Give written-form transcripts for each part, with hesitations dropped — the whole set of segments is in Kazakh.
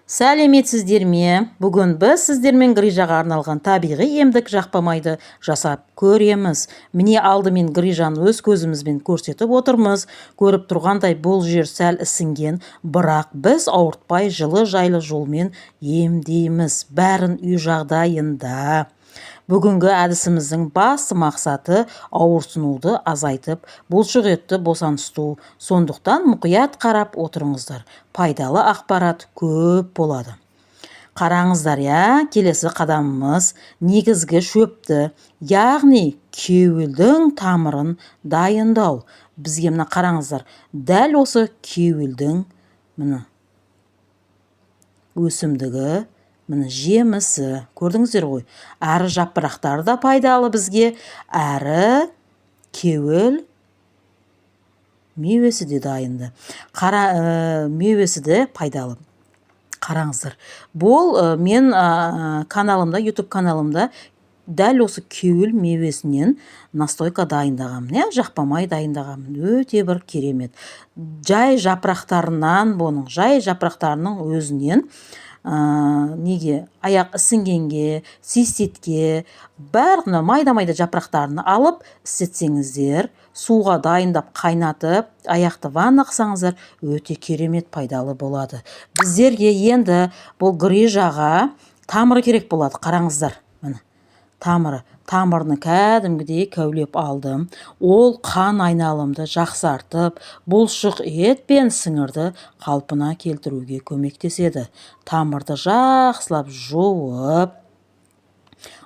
Сәлеметсіздер ме? Бүгін біз сіздермен грыжаға арналған табиғи емдік жақпа майды жасап көреміз. Міне, алдымен грыжаны өз көзімізбен көрсетіп отырмыз. Көріп тұрғандай, бұл жер сәл ісінген, бірақ біз ауыртпай, жылы жайлы жолмен емдейміз. Бәрін үй жағдайында. Бүгінгі әдісіміздің басты мақсаты – ауырсынуды азайтып, бұлшық етті босаңсыту. Сондықтан мұқият қарап отырыңыздар, пайдалы ақпарат көп болады. Қараңыздар, иә, келесі қадамымыз – негізгі шөпті, яғни кеуілдің тамырын дайындау. Бізге, мына, қараңыздар, дәл осы кеуілдің, міне, өсімдігі, міне, жемісі, көрдіңіздер ғой. Әрі жапырақтары да пайдалы бізге, әрі кеуіл меуесі де дайынды. Қара, меуесі де пайдалы. Қараңыздар, бұл мен каналымда, YouTube каналымда дәл осы кеуіл меуесінен настойка дайындағанмын, иә, жақпа май дайындағанмын. Өте бір керемет. Жай жапырақтарынан, бұның жай жапырақтарының өзінен неге, аяқ ісінгенге, циститке, барлық мына майда майда жапырақтарын алып істетсеңіздер, суға дайындап, қайнатып, аяқты ванна қылсаңыздар, өте керемет пайдалы болады. Біздерге енді бұл грыжаға тамыры керек болады. Қараңыздар, міне, тамыры. Тамырны кәдімгідей кәулеп алдым. Ол қан айналымды жақсартып, бұлшық ет пен сіңірді қалпына келтіруге көмектеседі. Тамырды жақсылап жуып,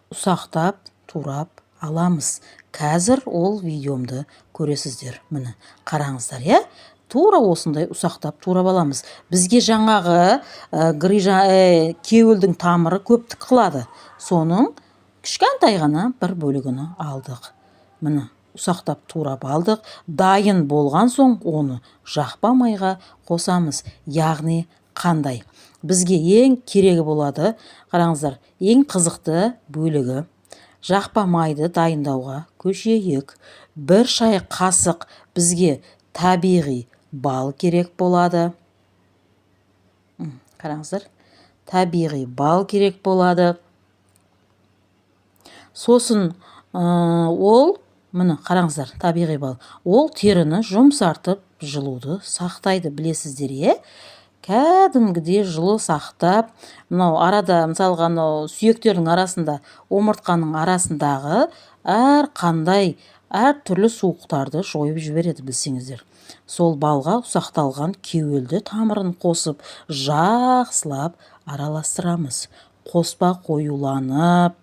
ұсақтап турап аламыз. Қазір ол видеомды көресіздер. Міне, қараңыздар, иә, тура осындай ұсақтап турап аламыз. Бізге жаңағы грыжа, кеуілдің тамыры көптік қылады, соның кішкентай ғана бір бөлігін алдық. Міне, ұсақтап турап алдық. Дайын болған соң, оны жақпа майға қосамыз. Яғни қандай бізге ең керегі болады? Қараңыздар, ең қызықты бөлігі – жақпа майды дайындауға көшейік. 1 шай қасық бізге табиғи бал керек болады. Қараңыздар, табиғи бал керек болады. Сосын ол, міне, қараңыздар, табиғи бал ол теріні жұмсартып, жылуды сақтайды, білесіздер, иә. Кәдімгідей жылы сақтап, мынау арада, мысалға, анау сүйектердің арасында, омыртқаның арасындағы әр қандай, әр түрлі суықтарды жойып жібереді, білсеңіздер. Сол балға ұсақталған кеуелді тамырын қосып, жақсылап араластырамыз. Қоспа қоюланып,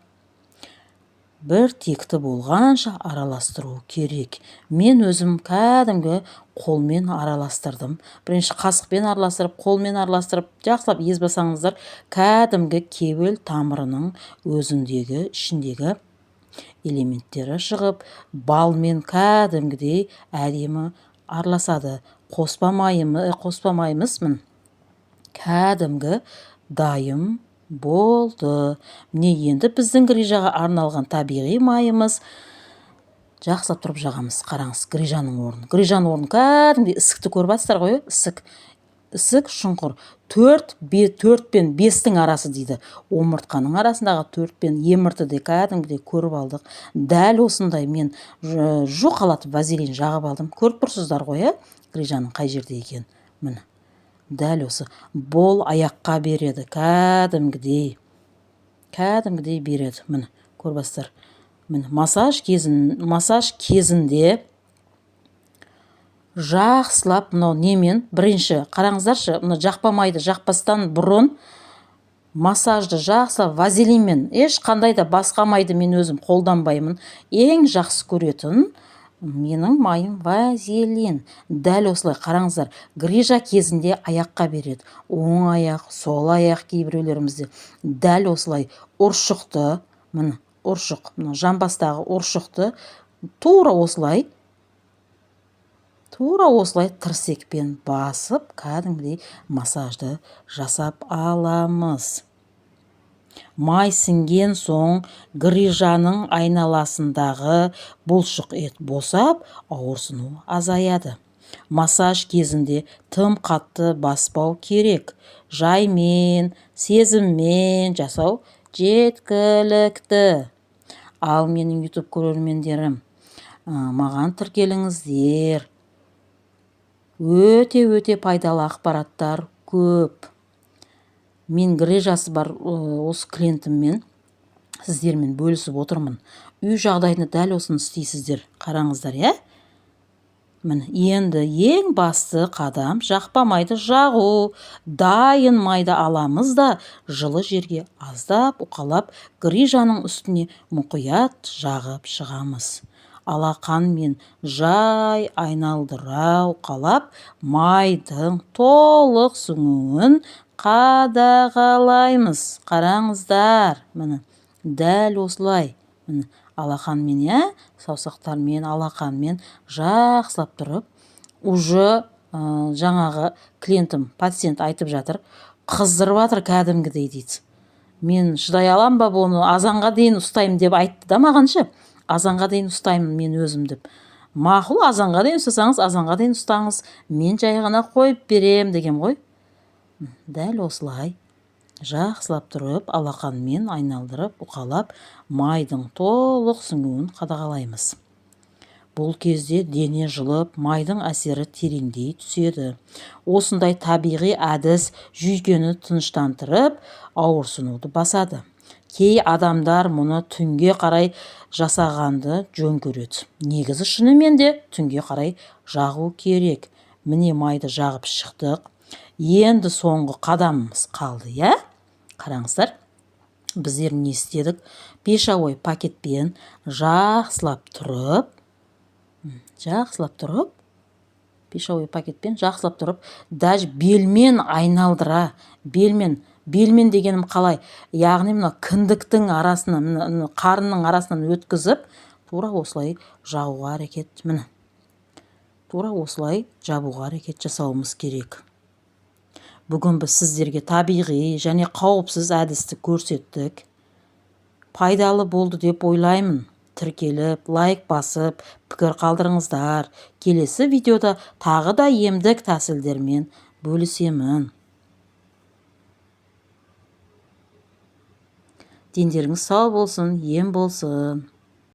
бір текті болғанша араластыру керек. Мен өзім кәдімгі қолмен араластырдым. Бірінші қасықпен араластырып, қолмен араластырып, жақсылап езіп, кәдімгі кеуел тамырының өзіндегі, ішіндегі элементтері шығып, балмен кәдімгідей әдемі араласады. Қоспа майымыз, қоспа майымыз, міне, кәдімгі дайын болды. Міне, енді біздің грыжаға арналған табиғи майымыз. Жақсылап тұрып жағамыз. Қараңыз, грыжаның орнын, грыжаның орнын кәдімгідей ісікті көріп жатсыздар ғой, иә? Ісік, ісік, шұңқыр. Төрт, төрт пен бестің арасы дейді, омыртқаның арасындағы төрт пен емірті де кәдімгідей көріп алдық. Дәл осындай мен жұқалатып вазелин жағып алдым. Көріп тұрсыздар ғой, иә, грыжаның қай жерде екенін. Міне, дәл осы. Бұл аяққа береді, кәдімгідей, кәдімгідей береді. Міне, көріп жатсыздар. Міне, массаж кезінде жақсылап мынау немен бірінші, қараңыздаршы, мына жақпа майды жақпастан бұрын массажды жақсылап вазелинмен, ешқандай да басқа майды мен өзім қолданбаймын. Ең жақсы көретін менің майым – вазелин. Дәл осылай, қараңыздар, грыжа кезінде аяққа береді, оң аяқ, сол аяқ. Кейбіреулерімізде дәл осылай ұршықты, міне, ұршық, мына жамбастағы ұршықты тура осылай, тура осылай тірсекпен басып, кәдімгідей массажды жасап аламыз. Май сіңген соң, грыжаның айналасындағы бұлшық ет босап, ауырсыну азаяды. Массаж кезінде тым қатты баспау керек. Жаймен, сезіммен жасау жеткілікті. Ал менің YouTube көрермендерім, маған тіркеліңіздер. Өте-өте пайдалы ақпараттар көп. Мен грыжасы бар осы клиентіммен сіздермен бөлісіп отырмын. Үй жағдайында дәл осыны істейсіздер. Қараңыздар, иә? Міне, енді ең басты қадам жақпа майды жағу. Дайын майды аламыз да, жылы жерге аздап уқалап, грыжаның үстіне мұқият жағып шығамыз. Алақанмен жай айналдыра уқалап, майдың толық сіңуін қадағалаймыз. Қараңыздар, міне, дәл осылай. Міне, алақанмен, иә, саусақтармен, алақанмен жақсылап тұрып, уже жаңағы клиентім, пациент айтып жатыр, қыздырып жатыр кәдімгідей дейді. Мен шыдай алам ба бұны, азанға дейін ұстаймын деп айтты да маған ше. Азанға дейін ұстаймын мен өзім деп. Мақұл, азанға дейін ұстасаңыз, азанға дейін ұстаңыз, мен жай ғана қойып берем деген ғой. Дәл осылай жақсылап тұрып, алақанмен айналдырып, уқалап, майдың толық сіңуін қадағалаймыз. Бұл кезде дене жылып, майдың әсері тереңдей түседі. Осындай табиғи әдіс жүйкені тыныштандырып, ауырсынуды басады. Кей адамдар мұны түнге қарай жасағанды жөн көреді. Негізі шынымен де түнге қарай жағу керек. Міне, майды жағып шықтық. Енді соңғы қадамымыз қалды, иә? Қараңыздар, біздер не істедік? Пищевой пакетпен жақсылап тұрып, жақсылап тұрып, пищевой пакетпен жақсылап тұрып, даже белмен айналдыра, белмен, белмен дегенім қалай? Яғни мына кіндіктің арасына, мына қарынның арасынан өткізіп, тура осылай жағуға әрекет, міне. Тура осылай жабуға әрекет жасауымыз керек. Бүгін біз сіздерге табиғи және қауіпсіз әдісті көрсеттік. Пайдалы болды деп ойлаймын. Тіркеліп, лайк басып, пікір қалдырыңыздар. Келесі видеода тағы да емдік тәсілдермен бөлісемін. Дендеріңіз сау болсын, ем болсын.